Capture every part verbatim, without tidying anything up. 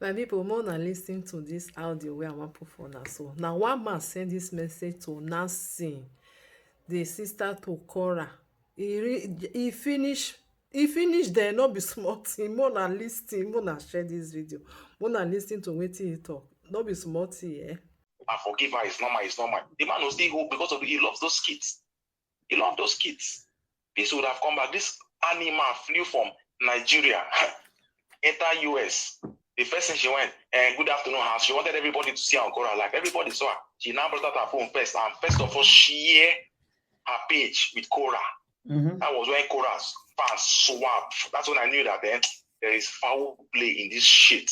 My people, more than listen to this audio where I want put for now. So now one man send this message to Nancy, the sister to Cora. He, re- he finish he finish there, no be small thing. More than listen, more than share this video. More than listen to wetin he talk. No be small thing, eh? I forgive her. It's normal. It's normal. The man will still go because of he loves those kids. He loves those kids. This would have come back. This animal flew from Nigeria, enter U S. The first thing she went, and good afternoon, house. She wanted everybody to see her on Cora Live. Everybody saw her. She now brought out her phone first, and first of all, share her page with Cora. Mhm. That was when Cora's fans swap. That's when I knew that then there is foul play in this shit.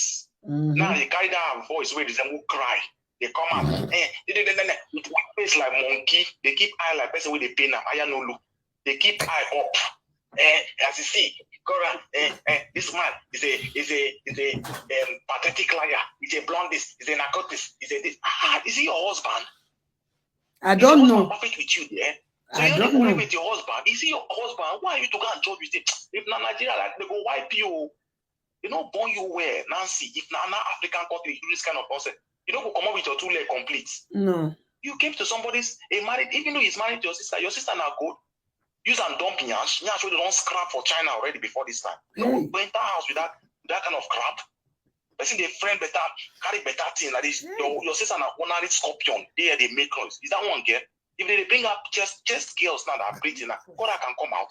Mhm. Now they carry that voice where they resemble cry. They come out eh, they, they, they, they, with one face like monkey. They keep eye like person with a pain and eye no look. They keep eye up. Eh, as you see, Cora, eh, eh, this man is a is a is a um, pathetic liar. He's a blondist. He's a narcotist. He's a this. Ah, is he your husband? I Is your don't husband know. Perfect with you, yeah. So I you don't don't know. With your husband. Is he your husband? Why are you to go and church with him? If na Nigeria, like they go wipe you. They no born you well, Nancy. If na na African country, you do this kind of nonsense. You don't go come up with your two leg complete. No. You came to somebody's a married, even though he's married to your sister. Your sister now good. Use and dump nyash, nyash wey they don scrap for China already before this time. No Hey. go enter house with that that kind of crap. Person dey friend better, carry better thing like this. Your, your sister na ordinary scorpion. There they make noise. Is that one girl? If they dey bring up just just girls now that are pretty now, God I can come out.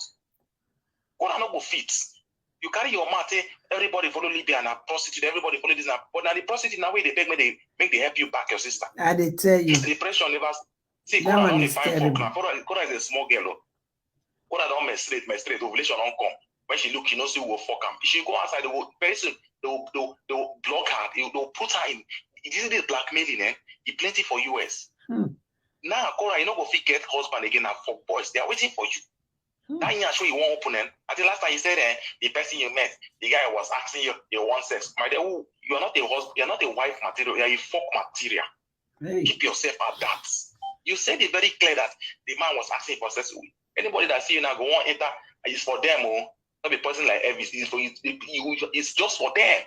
God I no go fit. You carry your mouth, say everybody follow Libya and a prostitute, everybody follow this now. But now the prostitute now where they beg me they make they help you back your sister. I dey tell you. The pressure never see. That Cora one don dey is find terrible. fuck now. Cora, Cora is a small girl. Oh. Cora don menstruate, menstruate, ovulation don come. When she look, she no see who go fuck am. If she go outside, they go very soon. They will, they will, they will block her. They will, they will put her in. This is blackmailing, eh? E plenty for U S. Hmm. Now, Cora, you no go fit get husband again. Na for boys, they are waiting for you. Hmm. That nyash wey you wan open, eh? I think last time you said, eh, the person you met, the guy was asking you, you want sex. My dear, who, you're not a husband, you're not a wife material. You're a fuck material. Hey. Keep yourself at that. You said it very clear that the man was asking for sex. Anybody that see you now go on enter is for them. Oh, not be person like Elvis. It's for you. You- It's just for them.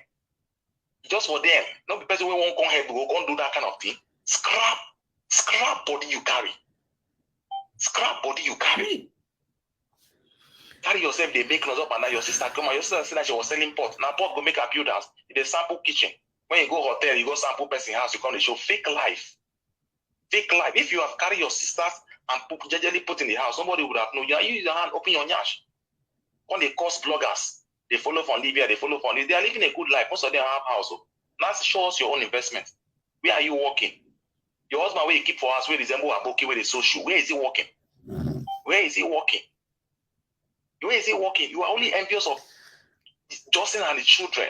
Just for them. Not be person wey wan come help go come do that kind of thing. Scrap, scrap body you carry. Scrap body you carry. Hey. Carry yourself, they make noise up and down. Your sister come out. Your sister say that she was selling pot. Now pot go make her build house. If they sample kitchen, when you go hotel, you go sample person house. You come to show fake life. Fake life. If you have carried your sisters and put, jejely put in the house, somebody would have known. You use your hand, open your nyash. When they cost bloggers, they follow from Libya, they follow from. They are living a good life. Most of them have house. Oh. Now show us your own investment. Where are you working? Your husband where you keep for house, where resemble Aboki, where they social. Where is he working? Where is he working? Where is he working? You are only envious of Justin and the children.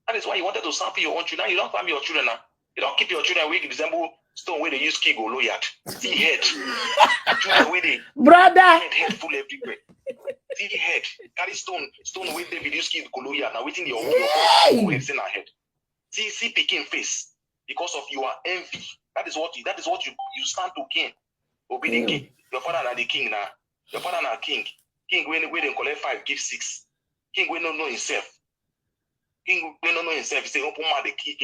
That is why you wanted to sample your own children. Now you don't sample your children now. You don't keep your children where resemble stone where they use key go loyard. See head. Children where they Brother. Head, head full everywhere. See head. Carry stone, stone where they use key go loyard. Now waiting your your Hey! whole head in our head. See, see picking face because of your envy. That is what you, that is what you, you stand to gain. Obi the Mm. king. Your father na the king now. Your father na king. King when when they collect five, give six. King when no know himself. King when no know himself. He say open mouth. The king,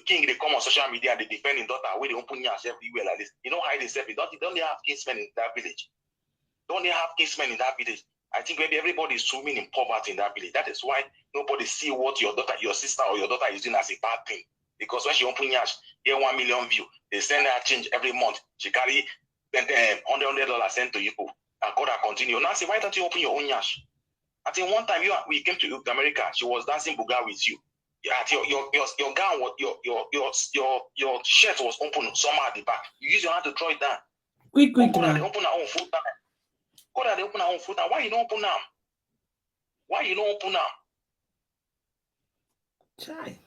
king they come on social media. They defend his daughter. Where they open nyash everywhere like this. You know hide himself. He don't, he don't have kinsmen in that village. Don't they have kinsmen in that village? I think maybe everybody is swimming in poverty in that village. That is why nobody see what your daughter, your sister, or your daughter is doing as a bad thing. Because when she open nyash, get one million view, they send her change every month. She carry then hundred hundred dollars sent to you. And God I continue. Now say, why don't you open your own nyash? I think one time you we came to America, she was dancing buga with you. Yeah, at your your your your gown was your your your your your shirt was open somehow at the back. You use your hand to draw it down. Quick, quick Koda dey now. Open her own full time. Koda dey open her own full time. Why you no open am? Why you no open am? Chai.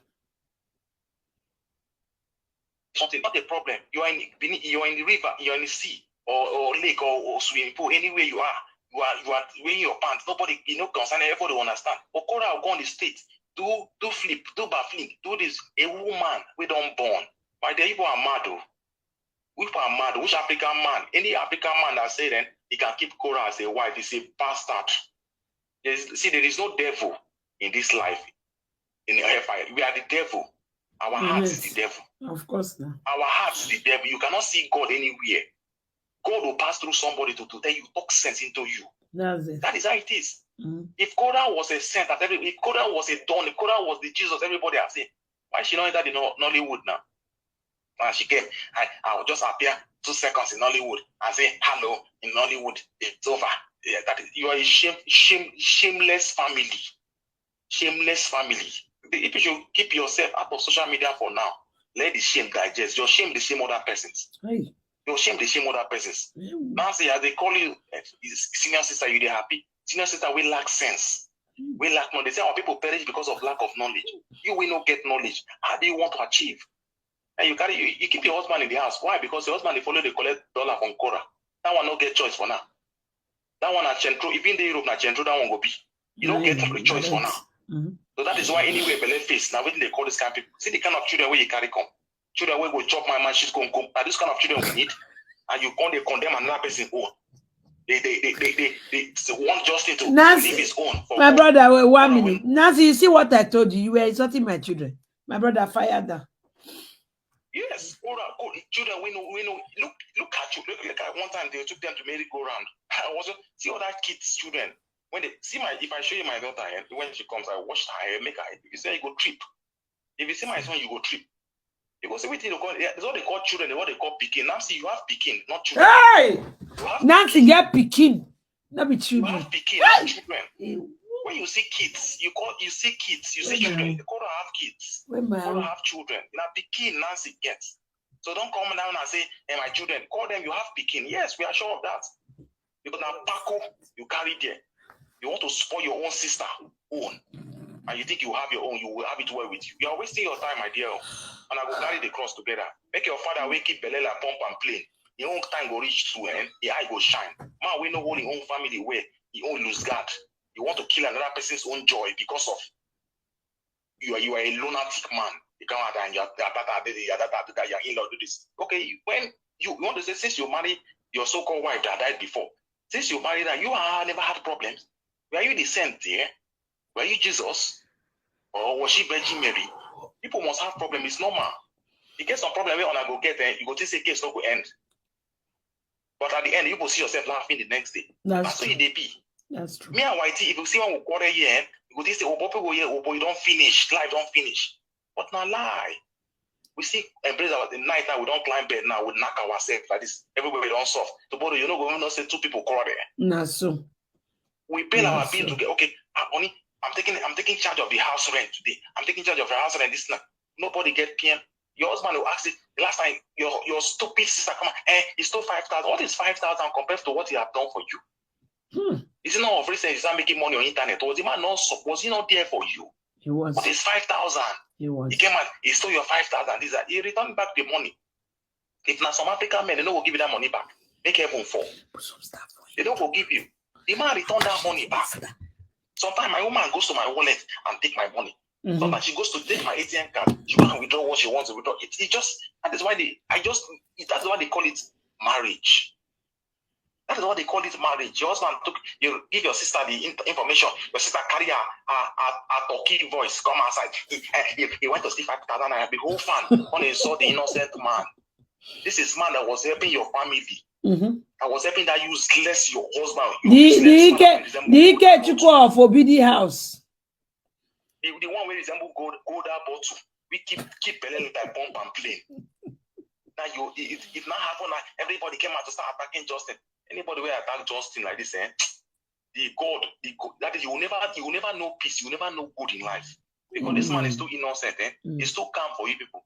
Something, not a problem. You are in Benin, you are in the river, you are in the sea, or, or lake, or, or swimming pool, anywhere you are. You are you are wearing your pants. Nobody, you know, concern. Everybody understand. But Koda go on the street, do do flip, do backflip, do this. A woman we don't born. My dear, people are mad. Oh. Which are mad? Which African man? Any African man that say then he can keep Koda as a wife is a bastard. There's, see, there is no devil in this life. In hellfire, we are the devil. Our heart is the devil. Of course now. Our heart is the devil. You cannot see God anywhere. God will pass through somebody to, to tell you, talk sense into you. That's it. That is how it is. Mm. If Koda was a saint, that every, if Koda was a don, if Koda was the Jesus everybody has seen, why she not enter the Nollywood now? And she came, I, I will just appear two seconds in Nollywood and say hello in Nollywood. It's over. Yeah, that is, you are a shame, shame, shameless family. Shameless family. If you should keep yourself out of social media for now, let the shame digest. Your shame, the shame other persons. Hey. Your shame, the shame other persons. Mm. Nancy, as they call you, eh, senior sister, you dey happy. Senior sister, we lack sense. We lack knowledge. They say our people perish because of lack of knowledge. You will not get knowledge. How do you want to achieve? And you carry, you, you keep your husband in the house. Why? Because your husband, they follow, they collect dollar from Quora. That one no get choice for now. That one at Central, even the Europe na Central, that one go be. You don't get a choice for now. Mm. So that is why anywhere belle face now, wetin they call this kind of people. See the kind of children where you carry come. Children where go chop my man, she's going to come. Now this kind of children we need, and you can't dey condemn another person own. They they they they they, they, they want Justin to Nancy, leave his own. For My God. brother, wait, one Hold on, minute. Nancy, you see what I told you? You were insulting my children. My brother, fire down. Yes, hold on, go. Children, we know, we know. Look, look at you. Look, look at one time they took them to merry go round. I was see all that kids, children. When they see my, if I show you my daughter, eh, when she comes, I wash her hair, make her. You say you go trip. If you see my son, you go trip. You go see what they call. Yeah, that's what they call children. What they call pikin. Now see, you have pikin, not children. Hey! You have Nancy, pikin. Get pikin. Not be You children. have pikin, not children. Eh, When you see kids, you call you see kids, you see Yeah, children. man. You call have kids. Where Call my have children. You know, pikin Nancy gets. So don't come down and say, "Hey, my children." Call them. You have pikin. Yes, we are sure of that. Because now Paco, you carry there. You want to spoil your own sister own, and you think you have your own. You will have it well with you. You are wasting your time, my dear. And I go carry the cross together. Make your father wake keep Belela pump and play. Your own time go reach to end. The eye go shine. Man, we know only own family way. He own lose God. You want to kill another person's own joy because of you are you are a lunatic man. You come out and your your daughter did it, your daughter did that, your in-law do this. Okay, when you, you want to say since you marry your so-called wife that died before, since you married her, you are never had problems. Were you the saint there? Were you Jesus? Or was she Virgin Mary? People must have problem. It's normal. You get some problem where una go get, eh, you go think say case no go end. But at the end, you go see yourself laughing the next day. That's That's so true. it dey be. That's true. Me and Y T, if you see one quarter year, you go think say, "Oh, boy, go here, oh boy, don't finish, life don't finish." But na lie. We see embrace our the night now. We don't climb bed now. We knock ourselves like this. Everywhere we don't solve. Tomorrow, you know, we will not say two people quarrel. Nah, so. We pay our Yes, bill sir. Together. Okay, ah, honey, I'm taking I'm taking charge of the house rent today. I'm taking charge of the house rent this night. Nobody get P M. Your husband will ask you the last time your your stupid sister come out, eh, he stole five thousand. What is five thousand compared to what he have done for you? Hmm. Is it not of recent you start making money on internet? Was the man not so- was he not there for you? He was. What is five thousand? He was. He came out, he stole your five thousand. This that he returned back the money. If na some African men, they no go give you that money back. Make heaven fall. Put some stuff for They don't go give you. The man return that money back. Sometimes my woman goes to my wallet and take my money. Mhm. Sometimes she goes to take my A T M card. She go and withdraw what she wants to withdraw. It, it just that is why they I just it, that's why they call it marriage. That is what they call it marriage. Your husband took you give your sister the in, information. Your sister carry her her, her, her talking voice come outside. He, eh, he, he went to steal five thousand naira. Be whole fan. Want to insult the innocent man. This is man that was helping your family. Mhm. That was helping that useless your husband. Your The useless the man that Ike resemble the gold Ike bottle. Chukwu of Obidi house. The, the one where resemble gold gold bottle. We keep keep Belen like pump and plane. Now you it, it, it now happen like everybody came out to start attacking Justin. Anybody where attack Justin like this, eh? The God, the God, that is you will never you will never know peace, you will never know good in life. Because this man is Mm. too innocent, eh? Mm. It's too calm for you people.